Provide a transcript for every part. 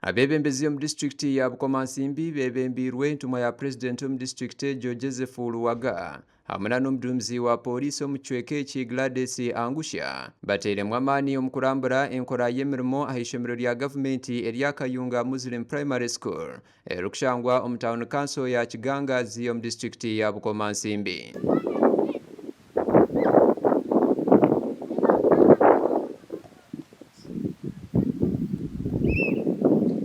Abeebembezi omu disiturikiti ya Bukomansimbi beebembeirwe entumwa ya Purezidenti omu disiturikiti egyo Joseph Luwaga hamwe n'omuduumizi wa pooriisi omu kicweka eki Gladys Angusha bateiremu amaani omu kurambura enkora y'emirimo aha ishomero rya gavumenti erya Kayunga Muslim Primary School erikushangwa omu tauni kanso ya Kigangazi omu disiturikiti ya Bukomansimbi.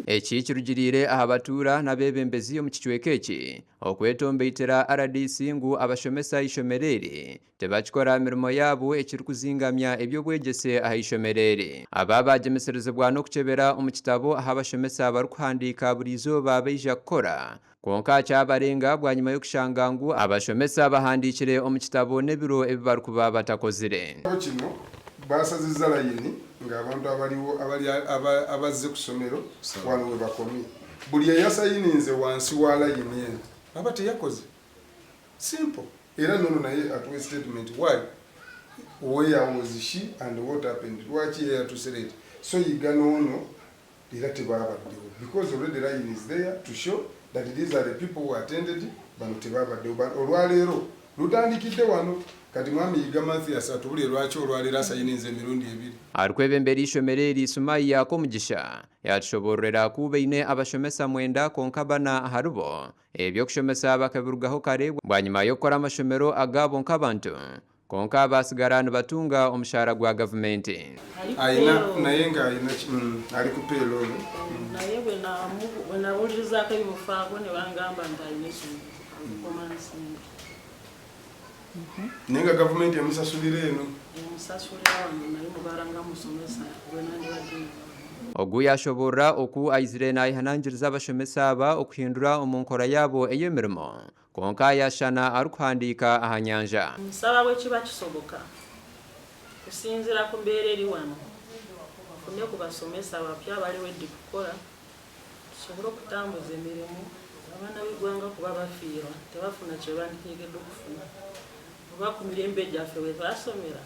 Eki kirugiriire aha batuura n'abeebembezi omu kicweka eki okwetombeitera rdc ngu abashomesa eishomero eri tibakikora mirimo yaabo ekirikuzingamya eby'obwegyese aha ishomero eri. Aba baagyemeserezibwa n'okukyebera omu kitabo ahu abashomesa barikuhandiika buri izooba baija kukora kwonka kyabarenga bwanyima y'okushanga ngu abashomesa bahandiikire omu kitabo n'ebiro ebi barikuba batakozire. Ekitabo kino basazizza layini ng'abantu abaliwo abazze ku ssomero wano we bakomye. Buli eyasayininze wansi wa layini eno aba teyakoze. Simple. Era n'ono naye atuwe statement why, where was she and what happened, lwaki ye yatuuse late. So Yiga n'ono era tebaabaddewo because already line is there to show that these are the people who attended, bano tebaabaddewo. But olwaleero lutandikidde wano. Kati Mwami Yiga Mathias atubulire lwaki olwaleero asayininze emirundi ebiri. Arikwebembera eishomero eri, Sumaiya Komugisha yatushoboororera ku baine abashomesa mwenda kwonka bana aharibo eby'okushomesa bakabirugaho kare bwanyima y'okukora amashomero agaabo nk'abantu kwonka basigara nibatunga omushaara gwa gavumenti. Ali ku Ayina payroll. naye nga ayina ki ali ku payroll. Naye bwe nabuulirizaako ebimufaako ne bangamba nti alina essomero Bukomansimbi. Naye nga gavumenti emusasulira eno. Emusasulira wano naye mubala nga musomesa gwe nandibadde. Ogu yashoboorora oku aizire nayehanangiriza abashomesa aba okuhindura omu nkora yaabo ey'emirimo kwonka yashana arikuhandiika aha nyanja. Nsaba bwe kiba kisoboka kusinziira ku mbeera eri wano nfune ku basomesa abapya abali ready kukola tusobole okutambuza emirimu abaana b'eggwanga kuba bafiirwa tebafuna kye banditeekeddwa okufuna oba ku mirembe gyaffe bwe twasomera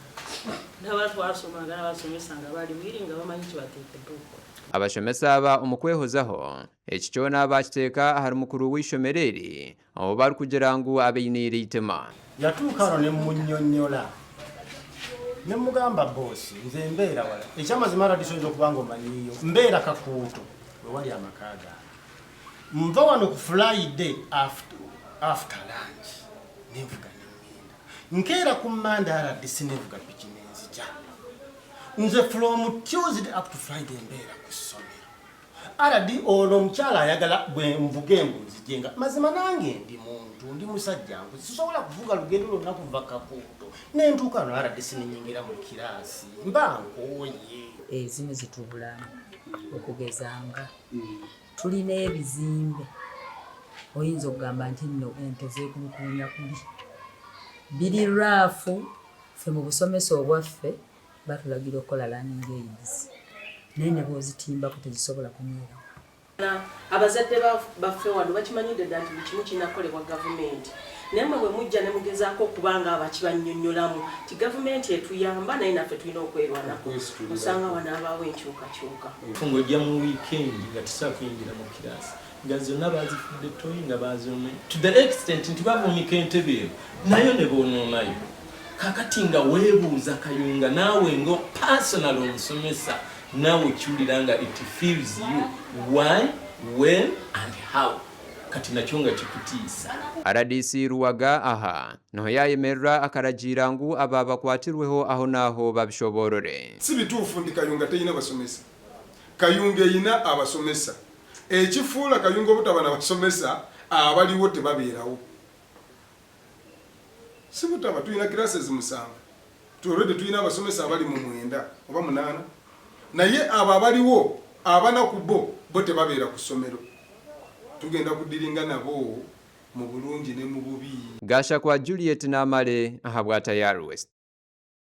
naba twasomanga n'abasomesa nga bali willing nga bamanyi kye bateekeddwa okukola. Abashomesa aba omu kwehozaho eki kyona bakiteeka ahari mukuru w'eishomero eri ahu barikugira ngu abainiire eitima. Yatuuka wano ne mmunnyonnyola ne mmugamba, "Boss, nze mbeera wala." Ekyamazima RDC oyinza okuba nga omanyiiyo, mbeera Kakuuto we wali amaka gange. Nva wano ku Friday after lunch nenvuga nengenda, nkeera ku Monday RDC nenvuga piki nenzija. Nze from Tuesday up to Friday mbeera ku ssomero. RD ono omukyala ayagala bwe nvuga embuzi nga mazima nange ndi muntu, ndi musajja nkuzi, sisobola kuvuga lugendo lwonna kuva Kakuuto nentuuka no RDC nenyingira mu kiraasi mba nkooye. Ezimu zitubulamu okugezanga tulina ebizimbe oyinza okugamba nti nno ente zeekulukuunya kuli biri raafu. Ffe mu busomesa obwaffe batulagira okukola learning aids, naye ne bw'ozitimbako tezisobola kunywerawo. Abazadde baffe wano bakimanyidde ddala nti buli kimu kirina kukolebwa gavumenti, naye mwe bwe mujja ne mugezaako okuba nga abakibannyonnyolamu nti gavumenti etuyamba naye naffe tulina okwerwanako, osanga wano abaawo enkyukakyuka. Ng'ojja mu weekend nga tusobola kuyingira mu kiraasi nga zonna bazifudde toyi, nga bazone to the extent nti bavuunika entebe eno nayo ne boonoonayo. Kakati nga weebuuza Kayunga, naawe nga personal omusomesa naawe okiwulira nga it feels you why, when and how. Kati nakyo nga kikutiisa. RDC Ruwaga aha niho yayemerera akaragiira ngu aba bakwatirweho aho naaho babishoboorore. Si bituufu nti Kayunga terina basomesa. Kayunga erina abasomesa. Ekifuula Kayunga obutaba na basomesa, abaliwo tebabeerawo, si butaba. Tulina classes 7 already, tulina abasomesa abali mu 9 oba 8, naye abo abaliwo abana ku bo bo tebabeera ku ssomero. Tugenda kudiringa nabo mu bulungi ne mu bubi. Gashakwa Juliet Namale aha bwa Tayari West.